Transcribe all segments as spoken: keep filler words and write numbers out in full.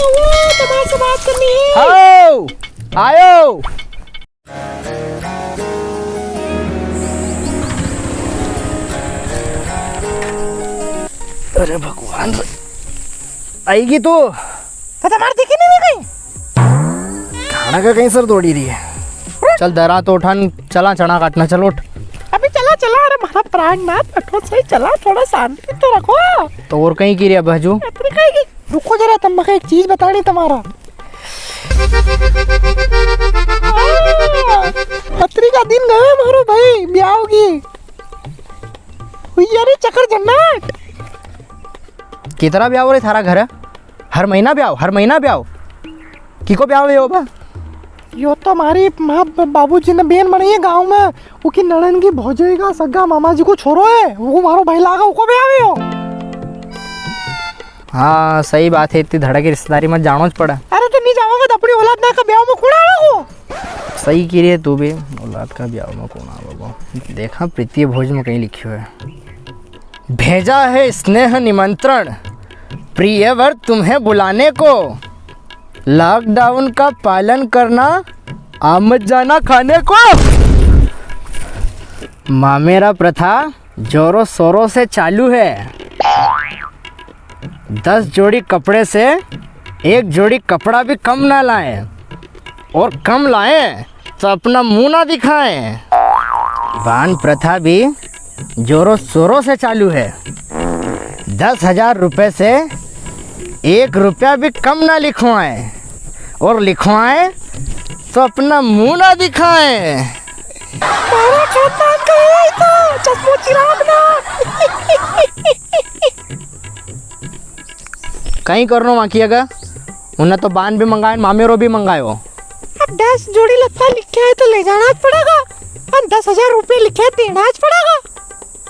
वो तुम्हारे से बात करनी है। आओ, आयो। अरे भगवान, आएगी तू? तो तुम्हारे दिखी नहीं कहीं? खाना का कहीं सर तोड़ी रही है। चल दरा तो उठान, चला चना काटना, चल उठ। अभी चला, चला, अरे म्हारा प्राणनाथ, बैठो सही, चला, थोड़ा शांति तो रखो। तो और कहीं की रे बाजू? इतनी कहीं की? रुको जरा, तम मखे एक चीज बतानी तुम्हारा। पत्री का दिन गयो म्हारो भाई, ब्याव की। हुई यार, चक्कर जन्नाट। कितरा ब्याव रे थारा घर? हर महीना ब्याव, हर महीना ब्याव। किको ब्याव है यो बा? यो तो म्हारी माँ ब-, बाबूजी ने बेन बनाई है गाँव में। उकी नणन की भौजाई का सगा मामा जी को छोरो है, वो म्हारो भाई लागा, उको ब्याव है यो। हाँ, सही बात है, इतनी धड़ा की रिश्तेदारी में जानो ज पड़ा। अरे तो नी जावांगा तो अपनी औलाद ना का ब्याव में कुण आवेगो? सही की रे तू भी, औलाद का ब्याव में कुण आवेगो? देखा प्रीति भोज में कहीं लिखियो है। भेजा है स्नेह निमंत्रण, प्रियवर तुम्हें बुलाने को। लॉकडाउन का पालन करना, आ मत जाना खाने को। मामेरा प्रथा जोरों शोरों से चालू है। दस जोड़ी कपड़े से एक जोड़ी कपड़ा भी कम ना लाएं, और कम लाएं तो अपना मुंह ना दिखाएं। बान प्रथा भी जोरों शोरों से चालू है। दस हजार रुपए से एक रुपया भी कम ना लिखवाएं, और लिखवाएं तो अपना मुंह ना दिखाएं। म्हारा खानदान का है तो चश्मो चिराग ना। कई करनो बाकी है का? उन्हें तो बान भी मंगायो, मामेरो भी मंगायो। अब दस जोड़ी लत्ता लिख्या है तो ले जाना ज पड़ेगा, और दस हजार रुपये लिख्या है देना ज पड़ेगा।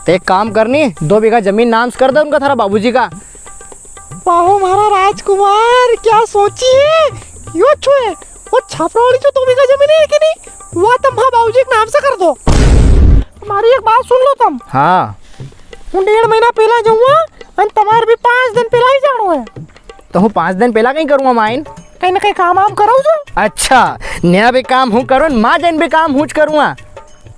तो एक काम करनी, दो बीघा जमीन नाम से कर दे उनका, थारा बाबूजी का। वाहो म्हारा राजकुमार, क्या सोची है? यो छो है, वो छापरा वाली जो दो बीघा जमीन है कि नी, वो तम म्हारा बाबूजी के नाम से कर दो। म्हारी एक बात सुन लो तम। हाँ। हूँ डेढ़ महीना पहला जाऊंगा, अन तमारे भी पाँच दिन पहला ही जानो है। तो हूँ पाँच दिन पहला कई करूँगा माइन? कई ना कई काम वाम करो जो। अच्छा, न्या भी काम हूँ करूँ, माँ जन भी काम हूँ ज करूँगा।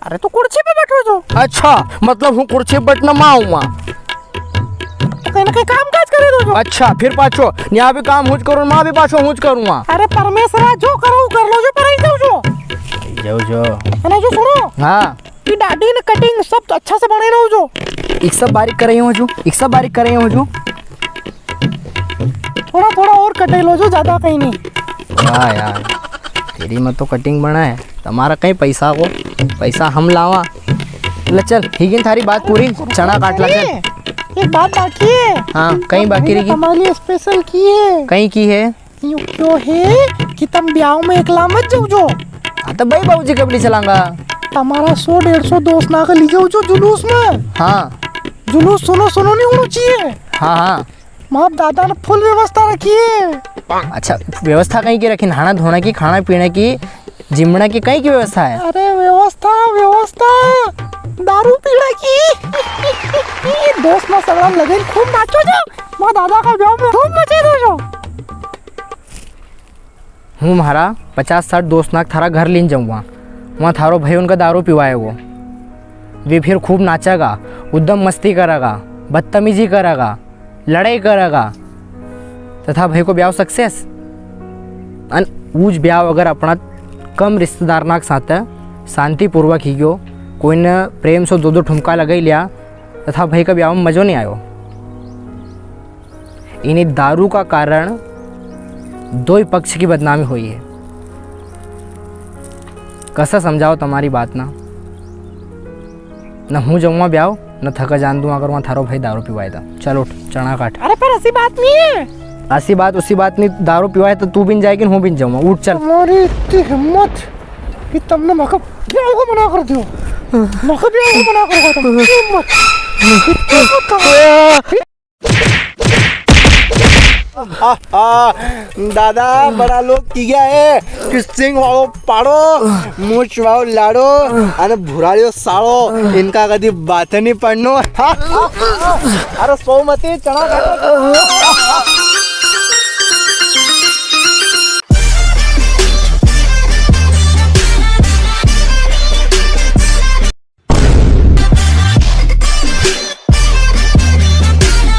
अरे तो कुर्सी पे बैठो जो। अच्छा, मतलब हूँ कुर्सी पे बैठना माँ हूँ माँ। तो कई ना कई काम काज करे दो जो। अच्छा, फिर पाछो न्या भी काम हूँ ज करूँ, माँ भी पाछो हूँ ज करूँगा। अरे परमेश्वरा, जो करो कर लो जो, पर आई जाओ जो। आई जाओ जो। है ना जो, सुनो। हाँ। ई दाढ़ी ने कटिंग सब अच्छा से बनाई रहो जो। एक सब बारीक कराई हूँ जो, एक सब बारीक कराई हूँ जो। थोड़ा थोड़ा और कटे लो जो, ज्यादा कई नी। वाह यार, तेरी में तो कटिंग बना है, तमारा कई पैसा को, पैसा हम लावा। ले चल, ही गिन थारी बात पूरी, चना काट ला चल। एक बात बाकी है। हाँ, कई बाकी रही? तमारे लिए स्पेशल की है। कई की है? यूं क्यों है कि तम ब्याव में एकला मत जाओ जो। हाँ, तो भाई बाबूजी कबड्डी चलांगा। तमारा सौ डेढ़ सौ दोस्त ना के ली जाओ जो जुलूस में। हाँ। जुलूस सुनो सुनो नी होना चाहिए। हाँ, हाँ। माँ दादा ने फुल व्यवस्था रखी है। अच्छा, व्यवस्था कई की रखी? नहाना धोना की, खाना पीना की, जिमना की, कई की व्यवस्था है? अरे व्यवस्था, व्यवस्था, दारू पीना की। दोस्त ना सगला लगे खूब नाचो जो। माँ दादा का ब्याव में खूब मजे दो जो। हूँ म्हारा पचास साठ दोस्त नाक थारा घर लीन जाऊँगा। वहाँ थारो भाई उनका दारू पिवाएगो। वे फिर खूब नाचेगा, उद्दम मस्ती करेगा, बदतमीजी करेगा, लड़ाई करेगा। तथा भाई को ब्याव सक्सेस। अन ऊज ब्याव अगर अपना कम रिश्तेदार नाक साथ शांतिपूर्वक ही गयो, कोई ने प्रेम से दो दो ठुमका लगाई लिया, तथा भाई का ब्याव में मजो नहीं आयो। इनी दारू का कारण दोई पक्ष की बदनामी हुई है। कसा समझाओ तमारी बात ना? न हूँ जाऊँगा ब्याव, न थका जान दूँ अगर वहाँ थारो भाई दारू पिवाए था। चल उठ, चना काट। अरे पर ऐसी बात नहीं है। ऐसी बात, उसी बात नहीं, दारू पिवाए तो तू भी नहीं जाएगी, हूँ भी नहीं जाऊँगा। उठ चल। तुम्हारी इतनी हिम्मत कि तुमने मका ब्याव को मना कर दियो। मका ब्याव को मना कर दियो तुम। हिम्मत। इतनी हिम्मत कहाँ? आ, आ, दादा, बड़ा लोग की गया है कि सिंग वालो पाड़ो, मूछ वालो लाड़ो, अने भुराड़ियो सालो, इनका कदी बात नहीं पड़नो। अरे सो मती, चना काटो।